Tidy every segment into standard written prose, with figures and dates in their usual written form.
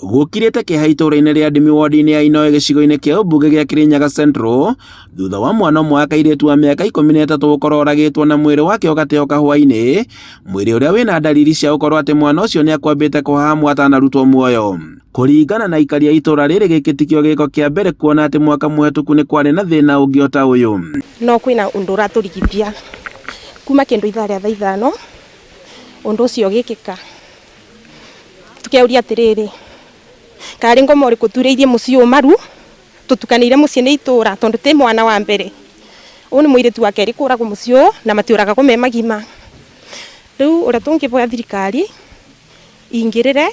Gũkirĩte kĩeha itũũra-inĩ rĩa Ndimi ward-inĩ ya Inoe gĩcigo-inĩ kĩa ũmbunge gĩa Kirinyaga Central thutha wa mwana ũmwe wa kairĩtu wa mĩaka 13 gũkorwo oragĩtwo na mwĩrĩ wake ũgateo kahũa-inĩ, mwĩrĩ ũrĩa wĩna ndariri cia gũkorwo atĩ mwana ũcio nĩakwambĩte kũhahamwo atanarutwo muoyo. Kũringana na aikari a itũũra rĩrĩ gĩkĩ tikĩo gĩko kĩa mbere kuona atĩ mwaka mũhetũku nĩ kwarĩ na thĩna ũngĩ o ta ũyũ. No kwĩna ũndũ ũratũrigithia kuma kĩndũ ithaa rĩa thaa ithano ũndũ ũcio ũgĩkĩka. Tũkeuria atĩrĩrĩ, karĩ ngoma ũrĩkũ turĩirie mũciĩ ũyũ maru, tũtukanĩire mũciĩ nĩ itũra tondũ ti mwana wa mbere. Ũyũ nĩ mũirĩtu wa kerĩ kũragwo mũciĩ ũyũ na matiũragagwo me magima. Rĩu ũrĩa tũngĩboya thirikari ĩingĩrĩre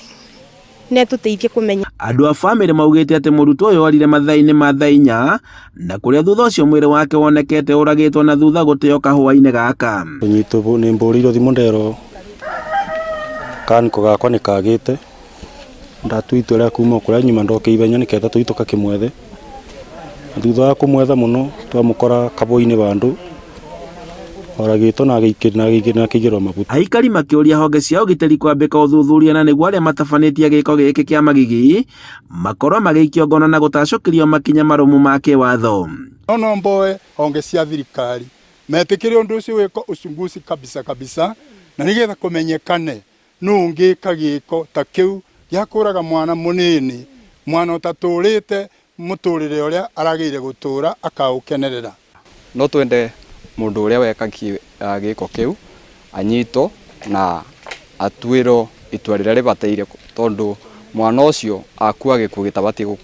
na ĩtũteithie kũmenya. Andũ a famĩlĩ maugĩte atĩ mũrutwo ũyũ orire mathaa-inĩ ma thaa inya na kũrĩa thutha ũcio mwĩrĩ wake wonekete ũragĩtwo na thutha gũteo kahũa-inĩ gaka. Kũnyitwo nĩ mbũrĩirwo thimũ nderwo kaniko gakwa nĩ kagĩte, ndatua itua rĩa kuma o kũrĩa nyuma ndoke ihenya nĩketha tũthiĩ tũgakĩmwethe. Na thutha wa kũmwetha mũno twamũkora kabũĩ-inĩ vandũ oragĩtwo na akĩigĩrwo mabuti. Aikari makĩũria honge cia ũgitĩri kwambĩka ũthuthuria na nĩguo arĩa matabanĩtie gĩko gĩkĩ kĩa magigi makorwo magĩikio ngono na gũtacũkĩrio makinya marũmu ma kĩwatho. No no mboe honge cia thirikari metĩkĩre ũndũ ũcio wĩkwo uchunguzi kabisa kabisa na nĩgetha kũmenyekane nũ ũngĩka gĩko ta kĩu gĩa kũraga mwana mũnini, mwana ũtatũrĩte mũtũrĩre ũrĩa aragĩire gũtũra akaũkenerera. No twende mũndũ ũrĩa weka gĩko kĩu anyitwo na atuĩrwo itua rĩrĩa rĩbataire tondũ mwana ũcio akua gĩkuũ gĩtabatiĩ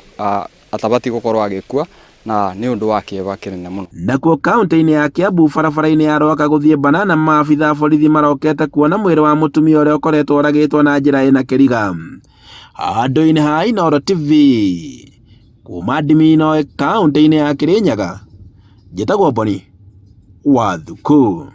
atabatiĩ gũkorwo agĩkua na nĩ ũndũ wa kĩeha kĩnene mũno. Nakuo kaunti-inĩ ya Kiambu barabara-inĩ ya Rwaka gũthiĩ Banana maabitha a borithi marokete kuona mwĩrĩ wa mũtumia ũrĩa ũkoretwo oragĩtwo na njĩra ĩna kĩriga. Handũ-inĩ ha Inooro TV kuma Ndimino kaunti-inĩ ya Kirinyaga, njĩtagwo Boni wa Thuku.